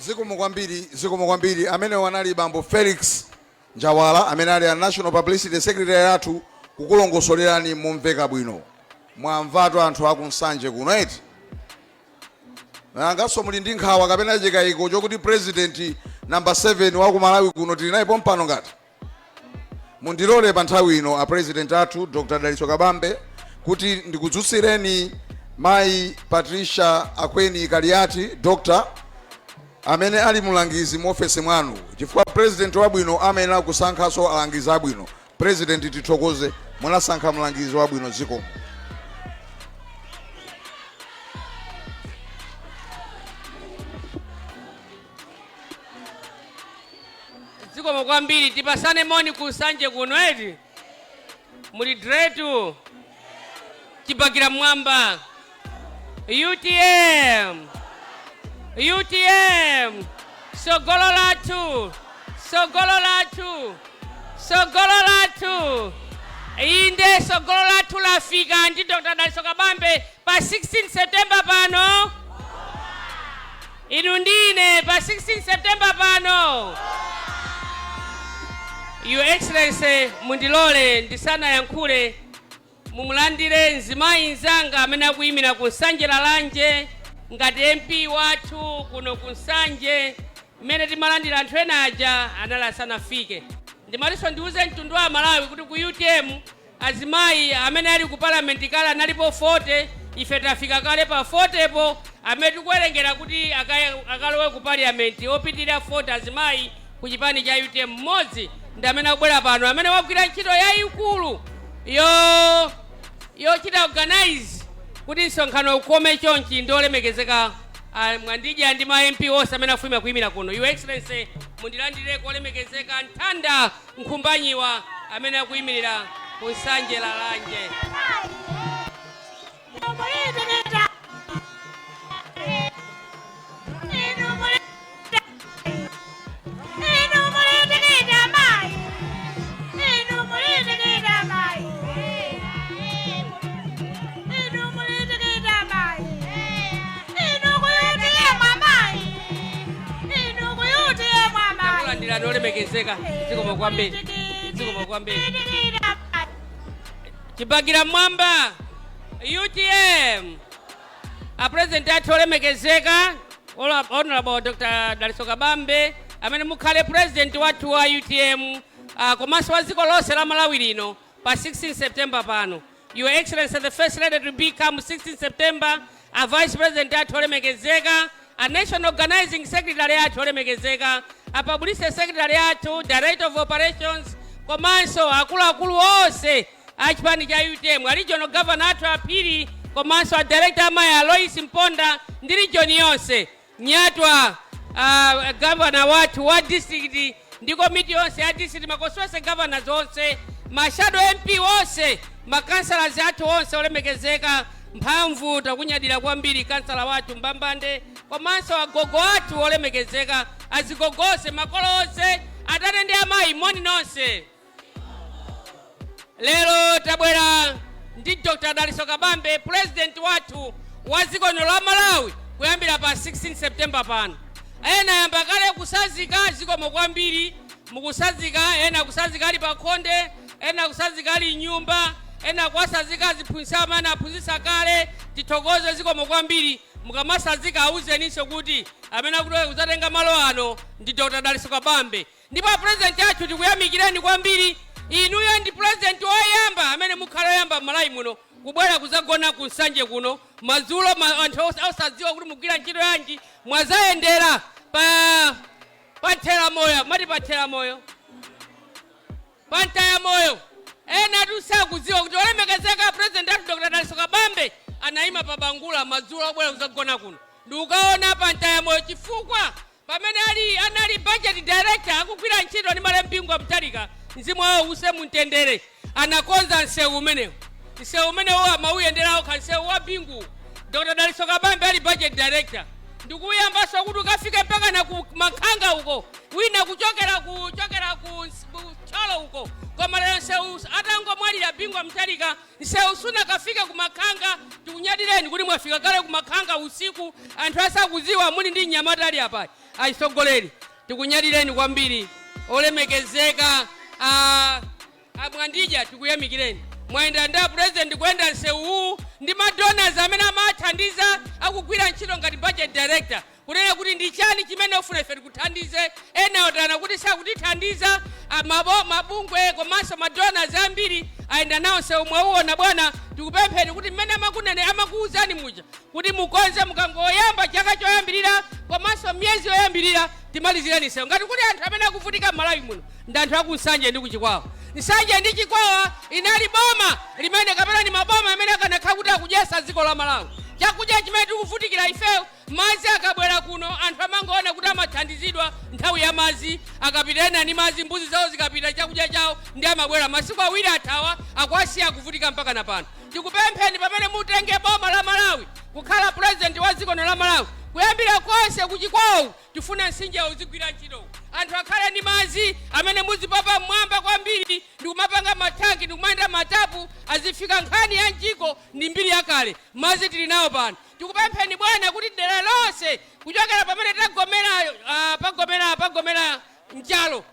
Zikomo kwambiri, zikomo kwambiri. Amene wanali bambo Felix Njawala, amene ali a National Publicity Secretary athu, kukulongosolerani momveka bwino. Mwamvatu anthu akuNsanje kuno, eti? Nanganso muli ndi nkhawa kapena chikayiko chokuti president number 7 wa ku Malawi kuno tili naye pompano? Ngati mundilole pa nthawi ino, a president athu Dr Dalitso Kabambe, kuti ndikudzutsireni mayi Patricia Akweni Kaliati, doctor amene ali mulangizi mu ofesi mwanu, chifukwa president wabwino amayenera kusankhanso alangizi abwino. President, tithokoze, munasankha mlangizi wabwino. Zikomo. Zikomo kwambiri. Tipasane moni ku Nsanje kuno, eti? Muli dretu chibakira mwamba. UTM, UTM, sogolo lathu, sogolo lathu, sogolo lathu. Inde, sogolo lathu lafika ndi Dr Dalitso Kabambe pa 16 September pano. Inu ndine pa 16 September pano. Your Excellency, mundilole ndisanayankhule mumulandire mzimayi mzanga amene akuyimira ku Nsanje Lalanje ngati MP wathu kuno ku Nsanje. Mmene timalandira anthu ena aja anali asanafike. Ndimatinso ndiuze mtundu wa Malawi kuti ku UTM azimayi amene ali ku parliament kale analipo 40. Ife tafika kale pa 40 po amene tikuwerengera kuti akalowe ku parliament, opitirira 40 azimayi ku chipani cha UTM. Mmodzi ndi amene akubwera pano, amene wagwira ntchito yayikulu yochita organize kuti msonkhano ukome chonchi, ndi olemekezeka Mwandidya ndi ma MP onse amene afuna kuyimira kuno. Your Excellency, mundilandire olemekezeka Nthanda Nkhumbanyiwa amene akuyimirira ku Nsanje Lalanje. Takulandirani olemekezeka. Zikomo kwambiri, zikomo kwambiri. Chibakira mwamba! UTM! A president athu olemekezeka, Honorable Dr Dalitso Kabambe, amene mukhale president wathu wa UTM komanso wa dziko lonse la Malawi lino pa 16 September pano, Your Excellency the First Lady to become 16 September, a vice president athu olemekezeka, a national organizing secretary athu olemekezeka, a publicity secretary athu, director of operations, komanso akuluakulu onse a chipani cha UTM, a regional governor athu Aphiri, komanso a director amayi Alois Mponda ndi region yonse, nyatwa, governor wathu wa district ndi komiti yonse ya district, ma constituency governors onse, ma shadow MP onse, ma councillors athu onse olemekezeka, mphamvu takunyadira kwambiri kansala wathu Mbambande, komanso agogo athu olemekezeka, azigogo onse, makolo onse, atate ndi amayi, moni nonse. Lero tabwera ndi Dr Dalitso Kabambe, president wathu wa dziko lino la Malawi kuyambira pa 16 September pano. Ena ayamba kale kusazika. Zikomo kwambiri, mukusazika. Ena kusazika ali pa khonde, ena kusazika ali mnyumba, ena kuwasazika aziphunzitsa amene aphunzitsa kale. Tithokoze, zikomo kwambiri. Mukamasazika auzeninso kuti amene akuti kudzatenga malo ano ndi Dr Dalitso Kabambe. Ndipo president athu, tikuyamikireni kwambiri. Inuyo ndi president woyamba amene mukhala oyamba m'Malawi muno kubwera kuzagona ku Nsanje kuno madzulo, anthu osadziwa kuti mugwira ntchito yanji. Mwazayendera pa Nthera Moyo, mati pa Nthera Moyo, pa Ntaya Moyo. Ena tusakudziwa kuti olemekezeka president athu Dr Dalitso Kabambe anayima pa Bangula madzulo abwera kuzagona kuno ndikukaona pa Ntaya Moyo, chifukwa pamene anali budget director akugwira ntchito ndi malemu Bingu Mutharika, mzimu wawo use mumtendere, anakonza msewu umenewu. Msewu umenewu amauyendera okha, msewu wa Bingu, Dr Dalitso Kabambe ali budget director, ndikuyambanso kuti ukafike mpaka na ku Makhanga uko, wina kuchokera ku Thyolo uko. Koma lero msewu, atangomwalira Bingu Mutharika, msewu sunakafike ku Makhanga. Tikunyadireni kuti mwafika kale ku Makhanga usiku, anthu asakudziwa. Muli ndi mnyamata ali apayi. Atsogoleri, tikunyadileni kwambiri. Olemekezeka a Mwandija, tikuyamikireni. Mwayenda ndi president kuyenda msewuwu ndi madonors amene amathandiza, akugwira ntchito ngati budget director, kunena kuti ndi chani chimene ufuna ife tikuthandize. Ena otana kuti sakutithandiza, mabungwe komanso madonors ambiri ayenda nawo msewu. Mwauona bwana. Tikupempheni kuti mmene amakunene, amakuwuzani muja kuti mukonze, mukangoyamba chaka choyambirira komanso miyezi yoyambirira, timalizireni msewu. Ngati kuti anthu amene akuvutika m'Malawi muno ndi anthu aku Nsanje ndi kuChikwawa. Nsanje ndi Chikwawa inali boma limene, kapena ni maboma amene akanakhala kuti akudyesa dziko la Malawi chakudya chimene tikuvutikira ifeyo. Madzi akabwera kuno, anthu amangoona kuti amathandizidwa nthawi ya madzi. Akapita ena ndi madzi, mbuzi zawo zikapita, chakudya chawo ndi amabwera masiku 2 athawa, akuasiya akuvutika mpaka na pano. Tikupempheni, pamene mutenge boma la Malawi kukhala president wa dziko la Malawi, kuyambira konse kuChikwawa tifuna mtsinje uzigwira ntchito, anthu akhale ndi madzi amene muzipapa mmwamba kwambiri ndikumapanga matanki, ndikumayenda matapu azifika. Nkhani ya mjigo ndi mbiri yakale, madzi tili nawo pano. Tikupempheni bwana kuti dera lonse kuchokera pamene tagomera, pagomera Mchalo,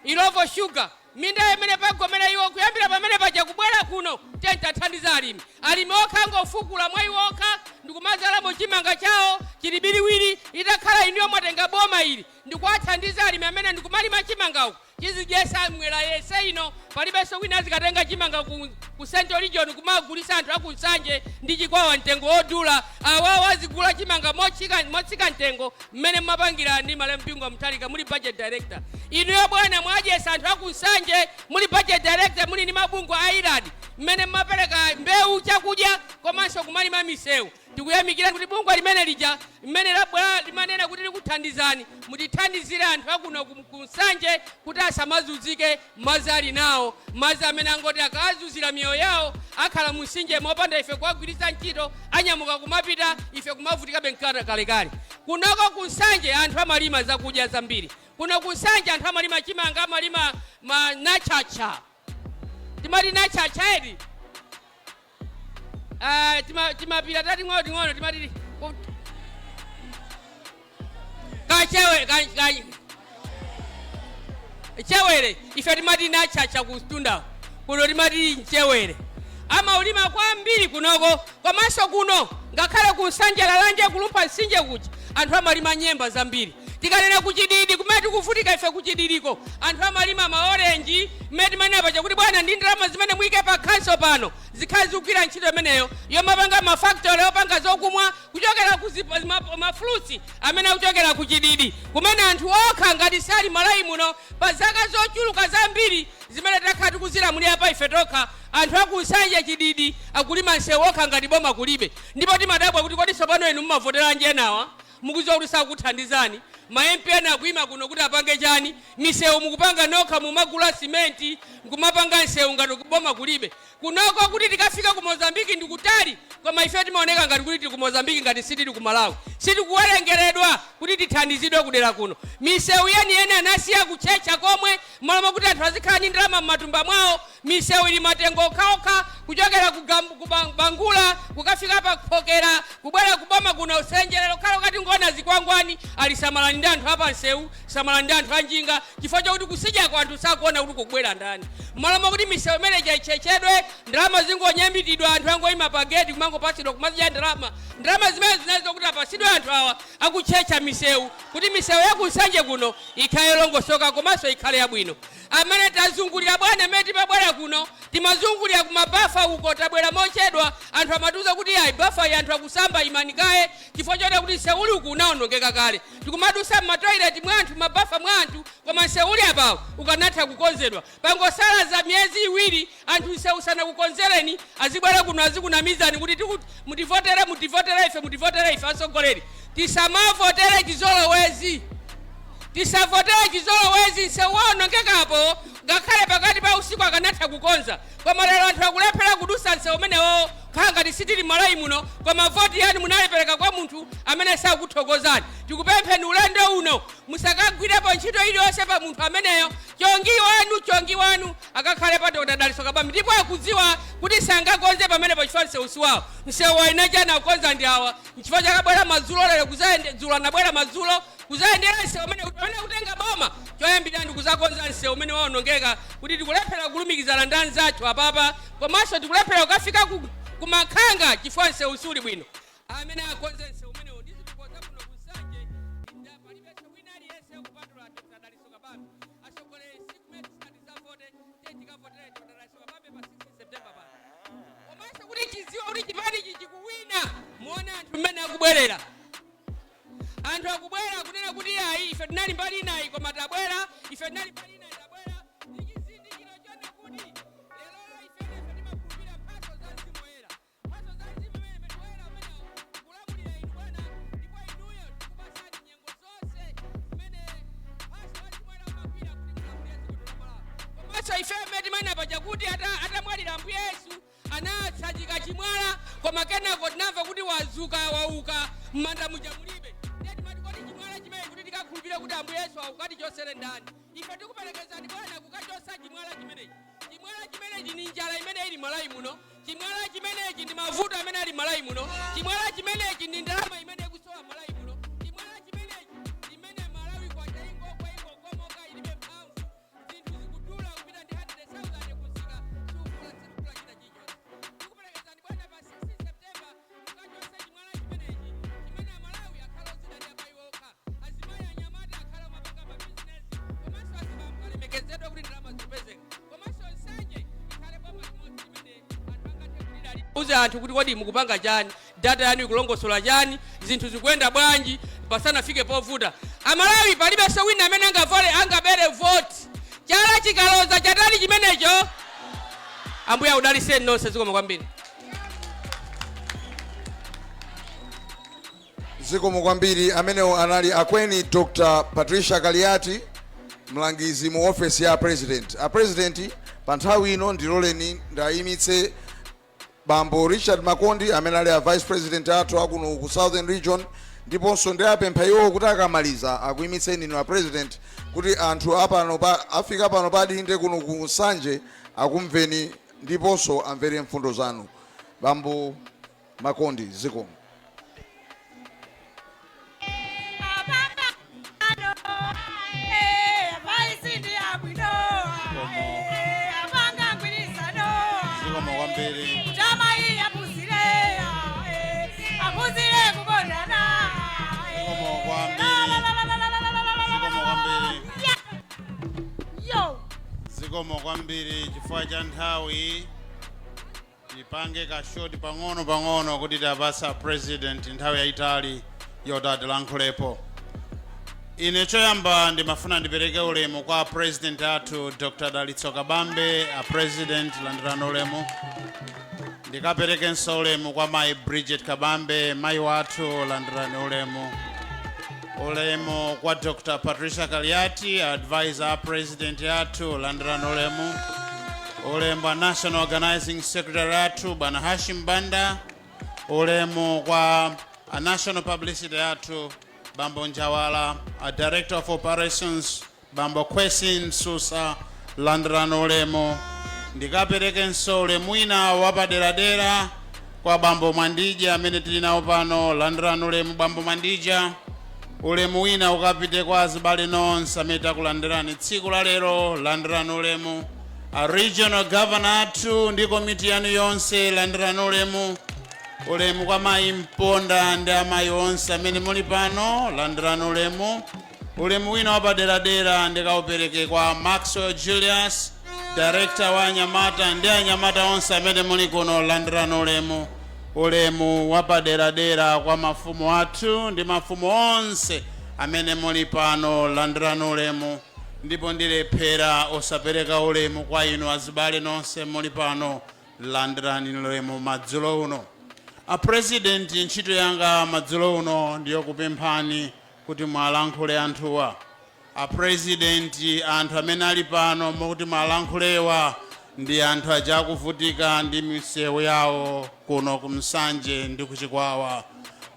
Illovo Sugar, minda imene pagomera iwo, kuyambira pamene paja kubwera kuno, tentathandiza alimi. Alimi okha angofukula mwa iwo okha ndikumadzalamo chimanga chawo chili biriwiri. Itakhala iniyo mwatenga boma ili ndikuwathandiza alimi amene ndikumalima chimangawo, chizidyesa mwera yese ino. Palibenso wina azikatenga chimanga ku Central Region kumagulisa anthu aku Nsanje ndi Chikwawa mtengo wodula. Awawo azigula chimanga motsika mtengo, mmene mmapangira ndi malemu Bingu Mutharika muli budget director. Inuyo bwana mwadyesa anthu aku Nsanje muli budget director, muli ndi mabungwe a IRLAD, mmene mmapereka mbewu, chakudya komanso kumalima misewu. Tikuyamikira kuti bungwe limene lija mmene labwera limanena kuti likuthandizani, mutithandizire anthu akuno ku Nsanje kuti asamazunzike. Madzi ali nawo, madzi amene angoti akazunzira miyoyo yawo, akhala mu mtsinje mopanda ife kuwagwiritsa ntchito, anyamuka kumapita, ife kumavutikabe mkata kalekale. Kunoko ku Nsanje anthu amalima zakudya zambiri. Kuno ku Nsanje anthu amalima chimanga, amalima nachacha, timati nachacha edi. Timapira tating'ono ting'ono timati kachewe chewere. Ife timati nachacha kustunda kuno, timati mchewere, amaulima kwambiri kunoko. Komanso kuno ngakhale kuNsanje, Lalanje, kulumpha mtsinje kuja, anthu amalima nyemba zambiri. Tikanena kuChididi kumene tikuvutika ife, kuChididiko anthu amalima maorenji. Mmene timanena paja kuti bwana, ndi ndalama zimene muyike pa council pano zikhale zikugwira ntchito imeneyo yomapanga mafactory opanga zokumwa kuchokera ku mafruits amene akuchokera ku Chididi, kumene anthu okha ngati sali Malawi muno. Pa zaka zochuluka zambiri zimene takhala tikuzilamulira pa ife tokha, anthu akuNsanje, Chididi akulima msewu okha ngati boma kulibe. Ndipo timadabwa kuti kodi tsopano inu mumavoteranji enawa mukudziwa kuti sakuthandizani? Ma MP ena akuyima kuno kuti apange chani? Misewu mukupanga nokha, mumagula simenti nkumapanga msewu ngati boma kulibe. Kunoko kuti tikafika ku Mozambiki ndikutali, koma ife timaoneka ngati kuti tili ku Mozambiki, ngati sitili ku Malawi, sitikuwerengeredwa kuti tithandizidwe kudera kuno. Misewu yeniyeni anasiya kutchetcha komwe, malo kuti anthu azikhala ndi ndalama m'matumba mwawo. Misewu ili matengo okhaokha, kuchokera ku Bangula kukafika pa Phokera, kubwera kuboma kuno, senjerero khala ukati ngona zikwangwani ali samalani ndi anthu apa msewu, samalani ndi anthu anjinga, chifukwa chokuti kusidyako anthu sakuona kuti kukubwera ndani. Malo mokuti misewu imeneyi itchetchedwe, ndalama zingonyambitidwa, anthu angoyima pa gate kumangopatsidwa, kumazidya ndalama. Ndalama zimene zinazo kuti apatsidwe anthu awa akutchetcha misewu, kuti misewu yakuNsanje kuno ikhale yolongosoka komanso ikhale yabwino. Amene tazungulira bwana, amene timabwera kuno timazungulira kumabafa uko, tabwera mochedwa. Anthu amatiuza kuti ayi, bafa iyi anthu akusamba, imani kaye, chifukwa choti kuti msewu uku unawonongeka kale. Tikumadusa mmatoilet mwa anthu, mabafa mwa anthu, koma msewu uli apawo ukanatha kukonzedwa. Pangosala za miyezi 2, anthu msewu sanakukonzereni. Azibwera kuno azikunamizani kuti mutivotere, mutivotere ife, mutivotere ife. Atsogoleri, tisamavotere chizolowezi, tisavotere chizolowezi. Msewu waonongekapo, ngakhale pakati pa usiku akanatha kukonza, koma lero anthu akulephera kudusa msewu umenewo, khala ngati sitili Malawi muno. Koma voti yanu munalipereka kwa munthu amene sakuthokozani. Tikupempheni, ulendo uno musakagwirepo ntchito iliyonse pa munthu ameneyo. Chongi wanu, chongi wanu akakhale pa Dr. Dalitso Kabambe, ndipo akudziwa kuti sangakonze pamene pachifukwa msewu si wawo. Msewu wainachana akukonza ndi awa. Nchifukwa chakabwera madzulo lero kuzayende, dzulo anabwera madzulo kuzayendera msewu umene, kuti pamene kutenga boma choyambirira ndi kuzakonza msewu umene waonongeka, kuti tikulephera kulumikizana ndi anzathu apapa, komanso tikulephera kukafika kumakhanga chifukwa msewu suli bwino. Amene akonze msewu umenewo ndi zitukuko kuno kuNsanje, palibenso wina aliyense kupatula Dr. Dalitso Kabambe. Atsogoleri, sikumene tisati zavote, tiye tikavotere Dr. Dalitso Kabambe pa 16 September pano. Komanso kuti chidziwa kuti chipani ichi chikuwina, muone anthu mmene akubwerera. Anthu akubwera kunena kuti ayi, ife tinali mbali inayi koma tabwera, ife tinali mbali inayi, tabwera. Ndi chizindikiro chona kuti lero ifenefe timakhulupirira mphatso za Mzimu Woyera, mphatso za Mzimu Woyera umene kulamulira inu bwana, ndipo inuyo tikupasani nyengo zonse zimene mphatso za Mzimu Woyera umagwira kuti mulamulire dziko la Malawi. Komanso ife amene timanena paja kuti atamwalira Ambuye Yesu anatsajika chimwala, koma kenako tinamva kuti wazuka, wauka, m'manda muja mulibe. Ndiye timati, kodi chimwala chimene kuti tikakhulupirire kuti Ambuye Yesu aukati chosere ndani? Ife tikuperekezani bwana kukachosa chimwala chimenechi. Chimwala chimenechi ndi njala imene ili Malawi muno. Chimwala chimenechi ndi mavuto amene ali Malawi muno. Chimwala chimenechi ndi ndalama imene ikusowa Malawi muno. Chimwala chimenechi imene Malawi kwacha ingogwa, ingokomoka, ilibe mphamvu, zinthu zikudula kupita ndi 100,000 kusika sukula sikugula china chilichonse. Tikuperekezani bwana pa 16 September mukachose chimwala chimenechi, chimene Amalawi akhala ozidalira pa iwo okha. Azimayi, anyamata akhala amapanga mabizinesi, komanso azibambo alemekezedwe kuti ndalama zikupezeka. Komanso Nsanje ikhale boma limodzi limene anthu angathe kulidalira. Uze anthu kuti kodi mukupanga chani, data yanu ikulongosola chani, zinthu zikuyenda bwanji pasanafike povuta. Amalawi, palibenso wina amene angavale, angabere vote. Chala chikaloza chatani chimenecho. Ambuye akudalitseni nonse, zikomo kwambiri. Zikomo kwambiri. Amenewo anali akweni Dr. Patricia Kaliati, mlangizi mu ofesi ya President. A President, pa nthawi ino ndiloleni ndayimitse Bambo Richard Makondi amene ali a Vice President athu akuno ku Southern Region, ndiponso ndiyapempha iwo kuti akamaliza akuyimitseni inu a President, kuti anthu apano pa afika pano padinde kuno ku Nsanje akumveni ndiponso amvere mfundo zanu. Bambo Makondi, zikomo. Zikomo kwambiri. Zikomo kwambiri. Zikomo kwambiri. Zikomo kwambiri. Chifukwa cha nthawi tipange ka short pang'ono pang'ono kuti tiapasa President nthawi yayitali yoti atilankhulepo. Ine choyamba ndimafuna ndipereke ulemu kwa President athu Dr. Dalitso Kabambe. A President, landirani ulemu. Ndikaperekenso ulemu kwa Mayi Bridget Kabambe, mayi wathu, landirani ulemu. Ulemu kwa Dr. Patricia Kaliati, advisor a President athu, landirani ulemu. Ulemu wa National Organizing Secretary athu Bwana Hashim Banda. Ulemu kwa a National Publicity athu Bambo Njawala, a Director of Operations Bambo Kwesin Susa, landirani ulemu. Ndikaperekenso ulemu wina wapaderadera kwa Bambo Mwandija amene tili nawo pano, landirani ulemu Bambo Mwandija. Ulemu wina ukapite kwa azibale nonse amene takulandirani tsiku la lero, landirani ulemu. A Regional Governor athu ndi komiti yanu yonse, landirani ulemu. Ulemu kwa Mayi Mponda ndi amayi onse amene muli pano, landirani ulemu. Ulemu wina wapaderadera ndikaupereke kwa Maxwell Julius, director wa anyamata, ndi anyamata onse amene muli kuno, landirani ulemu. Ulemu wapaderadera kwa mafumu athu ndi mafumu onse amene muli pano, landirani ulemu. Ndipo ndilephera osapereka ulemu kwa inu azibale nonse muli pano, landirani ulemu madzulo uno. A President, ntchito yanga madzulo uno ndiyokupemphani kuti mwalankhule anthuwa. A President, anthu amene ali pano mokuti mwalankhulewa ndi anthu aja akuvutika ndi misewu yawo kuno kumsanje ndi kuChikwawa,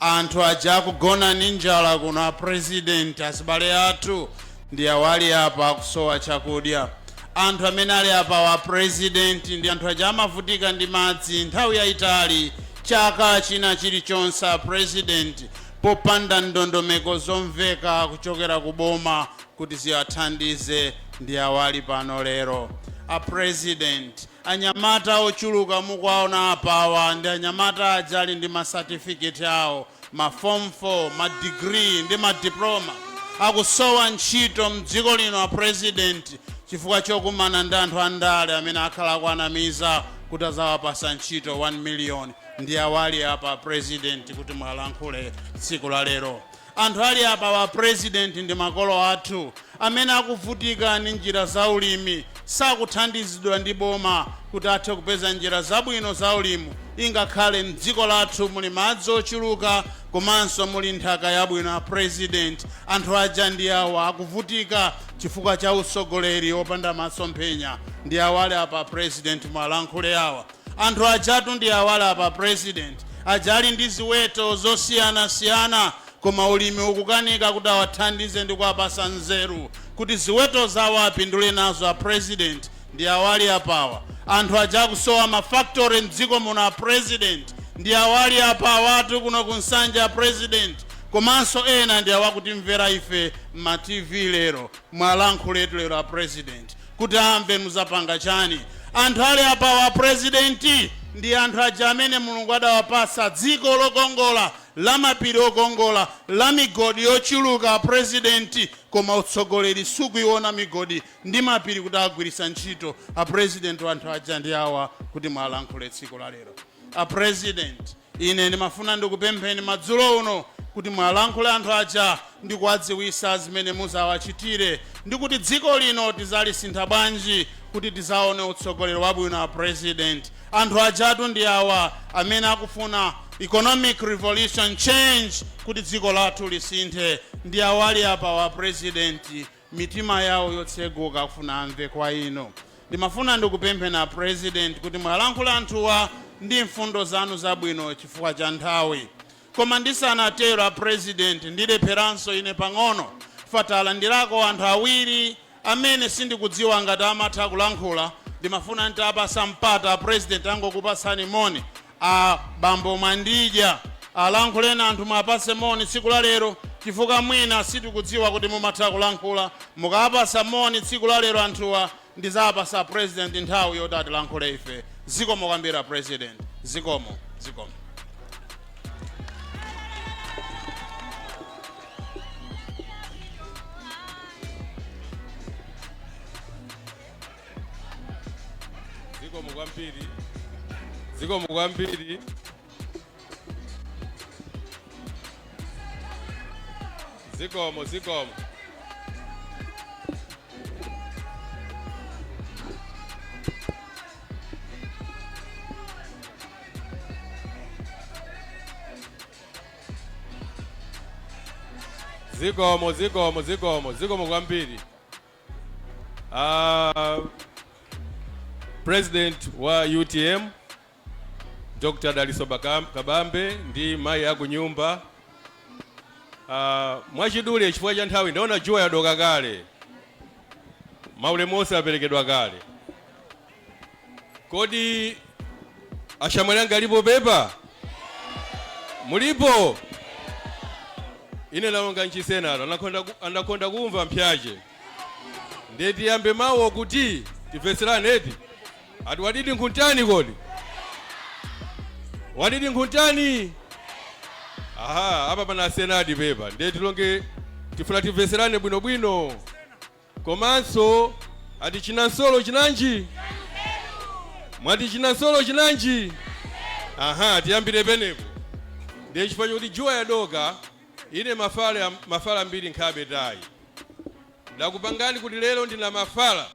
anthu aja akugona ndi njala kuno. A President, azibale athu Ndi awali apa akusowa chakudya. Anthu amene ali apa wa President ndi anthu aja amavutika ndi madzi nthawi yayitali, chaka china chilichonse a President, popanda ndondomeko zomveka kuchokera ku boma kuti ziwathandize. Ndi awali pano lero a President. Anyamata ochuluka mukuwaona apawa ndi anyamata aja ali ndi masatifiketi awo, ma form 4, ma degree ndi ma diploma, akusowa ntchito mdziko lino a President, chifukwa chokumana ndi anthu andale amene akhala akuanamiza kuti azawapasa ntchito 1 million. Ndi awali apa, President, kuti mwalankhule tsiku la lero. Anthu ali apa wa President ndi makolo athu amene akuvutika ndi njira za ulimi, sakuthandizidwa ndi boma kuti athe kupeza njira zabwino za ulimi, ingakhale mdziko lathu muli madzi ochuluka komanso muli nthaka yabwino a President. Anthu aja ndi awa akuvutika chifukwa cha usogoleri wopanda masomphenya. Ndi awale apa, President, mwalankhule awa. Anthu ajatu ndi awale apa, President, aja ali ndi ziweto zosiyanasiyana, koma ulimi ukukanika kuti awathandize ndi kuwapasa nzeru kuti ziweto zawo apindule nazo a President. Ndi awali apawa. Anthu aja akusowa mafactory mdziko muno a President. Ndi awali apawatu kuno kuNsanja a President, komanso ena ndi awakutimvera ife ma TV lero. Mwalankhuletu lero a President kuti amve muzapanga chani. Anthu ali apawa, President, ndi anthu aja amene Mulungu adawapasa dziko lokongola, la mapiri okongola, la migodi yochuluka, President, koma utsogoleri sukuiona migodi ndi mapiri kuti agwiritsa ntchito a President. Anthu aja ndi awa kuti mwalankhule tsiku la lero a President. Ine ndimafuna ndikupempheni madzulo uno kuti mwalankhule anthu aja ndi kuwadziwisa zimene muzawachitire ndi kuti dziko lino tizalisintha bwanji kuti tizaone utsogoleri wabwino a President. Anthu ajatu ndi awa amene akufuna economic revolution change kuti dziko lathu lisinthe. Ndi awali apa wa President, mitima yawo yotseguka kufuna amve kwa ino. Ndimafuna ndikupempheni a President kuti mwalankhula anthuwa ndi mfundo zanu zabwino chifukwa cha nthawi. Koma ndisanatero a President, ndilepheranso ine pang'ono fatalandirako anthu awiri amene sindikudziwa ngati amatha kulankhula. Ndimafuna nditapasa mpata a President angokupasani moni. A Bambo Mwandidya, alankhuleni anthu, mwapase moni tsiku la lero, chifukwa mwina sitikudziwa kuti mumatha kulankhula. Mukapasa moni tsiku la lero anthuwa, ndizapasa President nthawi yoti atilankhule ife. Zikomo kwambiri, President. Zikomo, zikomo. Zikomo kwambiri, zikomo kwambiri. Zikomo, zikomo. Zikomo, zikomo, zikomo, zikomo kwambiri. President wa UTM Dr. Daliso Kabambe ndi mayi akunyumba, mwachidule chifukwa cha nthawi, ndaona juwa yadoka kale, maulemu onse aperekedwa kale. Kodi ashamwali anga alipo pepa? Mulipo? Ine nalonga nchisenalo anakonda kumva mpyache. Ndiye tiyambe mawu kuti timveserane eti. Ati wadidi nkuntani? Kodi wadidi nkuntani? Aha, apa pana senadi pepa. Ndiye tilonge tifuna timveserane bwinobwino. Komanso ati chinansolo chinanji? Mwati chinansolo chinanji? Aha, tiyambire penepo. Ndiye chifukwa chokuti juwa yadoka, ine mafala, mafala mbiri nkhabe tayi. Ndakupangani kuti lero ndina mafala.